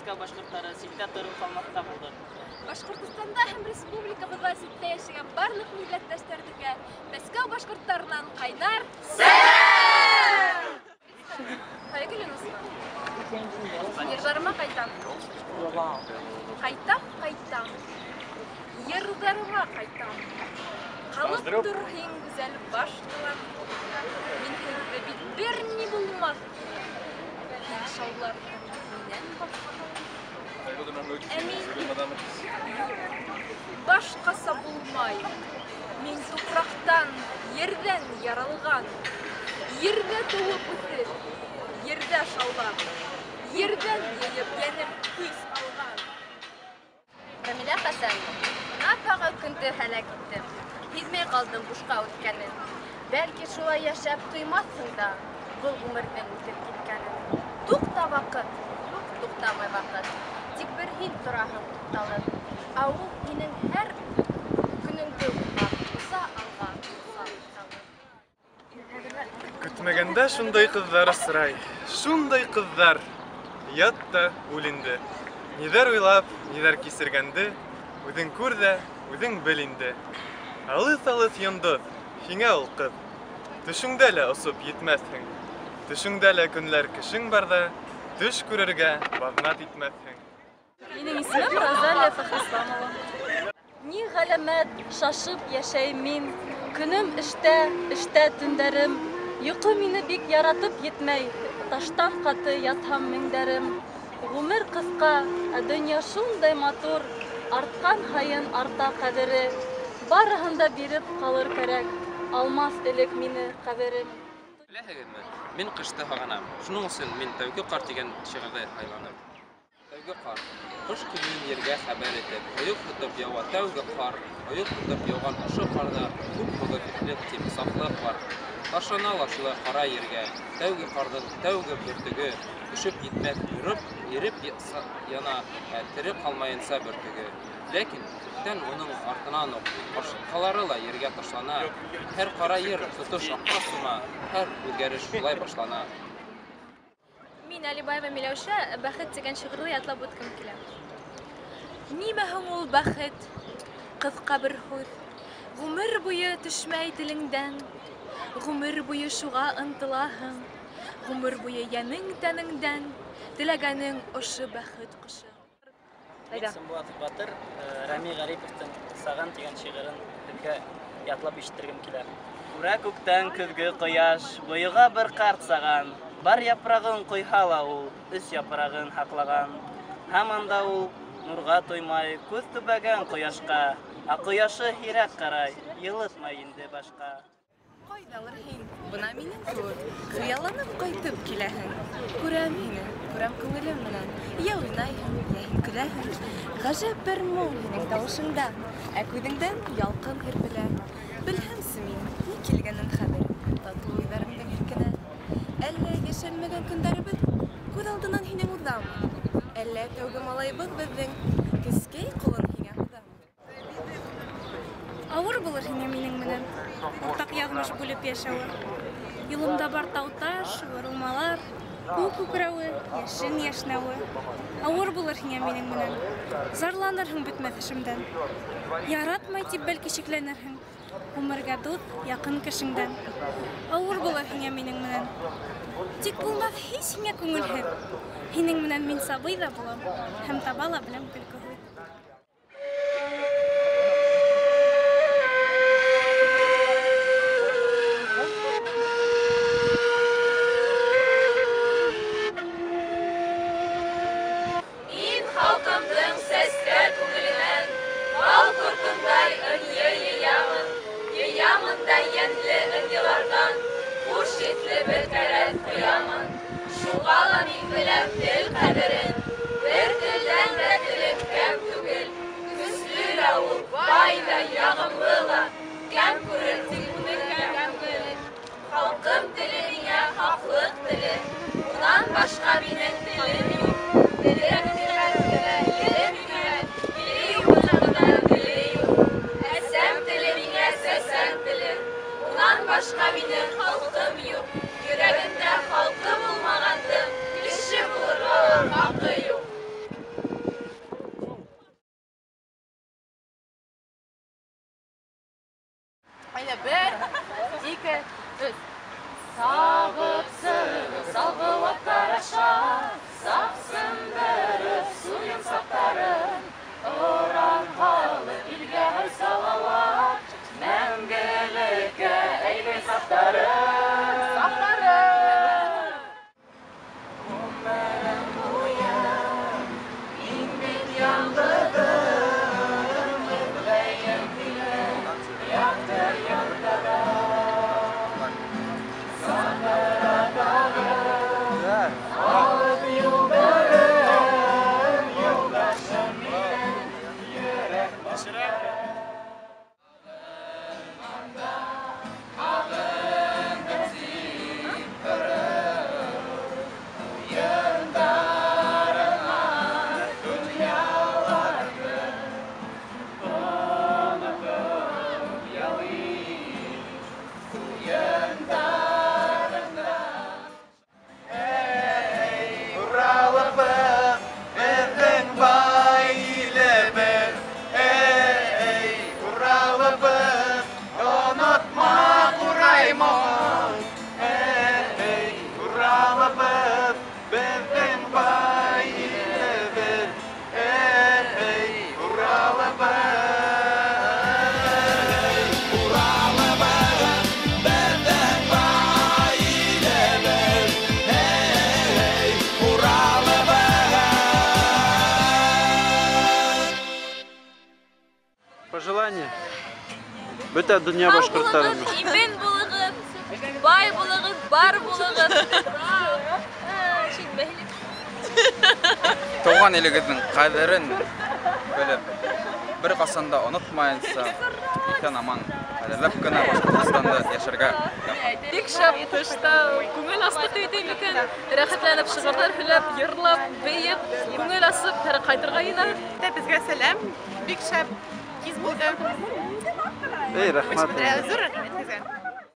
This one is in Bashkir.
Мәскәү башҡорттары ситтә тороп ҡалмаҫҡа булдыҡ. Башҡортостанда һәм республикабыҙҙа ситтә йәшәгән барлыҡ милләттәштәребеҙгә Мәскәү башҡорттарынан ҡайнар сәләм! Айгөл Юнысова. Йырҙарыма ҡайтам. Ҡайтам, ҡайтам. Йырҙарыма ҡайтам. Ҡалып тор һин, гүзәл баш ҡалам. Минһеҙ ҙә бит бер ни булмаҫ. Һин шауларҙың минән башҡа. Ә мин башҡаса булмай. Мин тупраҡтан, ерҙән яралған. Ерҙә тыуып үҫеп, ерҙә шаулап, ерҙән йыйып йәнем көс алған. Рәмилә Хәсәнова. Бына тағы көндө һәләк иттем. Һиҙмәй ҡалдым бушҡа үткәнен. Бәлки шулай йәшәп туймаҫһың да был ғүмерҙең үтеп киткәнен. Туҡта ваҡыт, юҡ туҡтамай ваҡыт. Тик бер һин тораһың туҡталып. Ә ул һинең һәр көнөңдө уйлап, уса алға, уса туҡталып. Көтмәгәндә шундай ҡыҙҙар осрай. Шундай ҡыҙҙар. Ят та үл инде. Ниҙәр уйлап, ниҙәр кисергәнде, үҙең күр ҙә, үҙең бел инде. Алыҫ-алыҫ йондоҙ, һиңә ул ҡыҙ. Төшөңдә лә осоп етмәҫһең. Төшөңдә лә көнләр кешең барҙа, төш күрергә баҙнат итмәҫһең. Минең исемем Розалия Фәхрисламова. Ни ғәләмәт шашып йәшәйем мин. Көнөм эштә, эштә төндәрем. Йоҡо мине бик яратып етмәй. Таштан ҡаты ятһам меңдәрем. Ғүмер ҡыҫҡа, ә донъя шундай матур. Артҡан һайын арта ҡәҙере. Барыһын да биреп ҡалыр кәрәк. Алмаҫ элек мине ҡәберем. Беләһегеҙме, мин ҡышты һағынам. Шуның өсөн мин Тәүге ҡар тигән шиғырҙы һайланым. Тәүге ҡар. Ҡыш көнөн ергә хәбәр итеп, ойоҡ тотоп яуа тәүге ҡар, ойоҡ тотоп яуған ошо ҡарҙа күп мөгөҙлөк тип сафлыҡ бар. Ташлана ла шулай ҡара ергә, тәүге ҡарҙың тәүге бөртөгө, төшөп етмәҫ йөрөп, иреп яна, тере ҡалмайынса бөртөгө. Ләкин күптән уның артынан уҡ башҡалары ла ергә ташлана. Һәр ҡара ер тотош аҡҡа сума, һәр үҙгәреш шулай башлана. Мин Әлибаева Миләүшә, Бәхет тигән шиғырҙы ятлап үткем килә. Нимә һуң ул бәхет? Ҡыҫҡа бер һүҙ. Ғүмер буйы төшмәй телеңдән. Ғүмер буйы шуға ынтылаһың. Ғүмер буйы йәнең тәнеңдән. Теләгәнең ошо бәхет ҡошо. Мин Сымбулатов Батыр, Рәми Ғәриповтың Саған тигән шиғырын һеҙгә ятлап ишеттергем килә. Күрә күктән көҙгө ҡояш, бойоға бер ҡарт саған. Бар япрағын ҡойһа ла ул, өс япрағын һаҡлаған. Һаман да ул нурға туймай, күҙ төбәгән ҡояшҡа. Ә ҡояшы һирәк ҡарай, йылытмай инде башҡа. Ҡайҙалыр һин, бына минең кеүек, хыялланып ҡайтып киләһең. Күрәм һине, күрәм күңелем менән. Йә уйнайһың, йә һин көләһең. Ғәжәп бер моң һинең тауышыңда, ә күҙеңдән ялҡын һирпелә. Белһәмсе мин, ни килгәнен хәҙер, татлы уйҙарыңдың иркенә. Әллә йәшәлмәгән көндәребеҙ күҙ алдынан һинең уҙамы? Әллә тәүге малайыбыҙ беҙҙең кескәй ҡулын һиңә һуҙамы? Ауыр булыр һиңә минең менән уртаҡ яҙмыш бүлеп йәшәүе. Юлымда бар тау-таш, боролмалар, күк күкрәүе, йәшен йәшнәүе. Ауыр булыр һиңә минең менән. Зарланырһың бөтмәҫ эшемдән. Яратмай тип бәлки шикләнерһең. Ғүмергә дуҫ, яҡын кешеңдән. Ауыр булыр һиңә минең менән. Тик булмаҫ һис һиңә күңелһеҙ. Һинең менән мин сабый ҙа булам һәм таба ла беләм көлкө һүҙ. Мин халҡымдың сәскә күңеленән бал ҡортондай ынйы йыямын. Йыямын да йәнле ынйыларҙан хуш еҫле бер кәрәҙ ҡоямын. Шуға ла мин беләм тел ҡәҙерен. Бер телдән дә телем кәм түгел. Пожелание. Бөтә донъя башҡорттарына. Имен булығыҙ, бай булығыҙ, бар булығыҙ. Тыуған илегеҙҙең ҡәҙерен белеп, бер ҡасан да онотмайынса, иҫән-аман ҡәҙерләп кенә Башҡортостанда йәшәргә. Бик шәп тышта күңел асты тейҙе микән? Рәхәтләнеп шиғырҙар һөйләп, йырлап, бейеп, күңел асып, һәр ҡайтырға йыйына. Беҙгә сәләм, бик шәп кис булды. Эй, рәхмәт. Ҙур рәхмәт һеҙгә.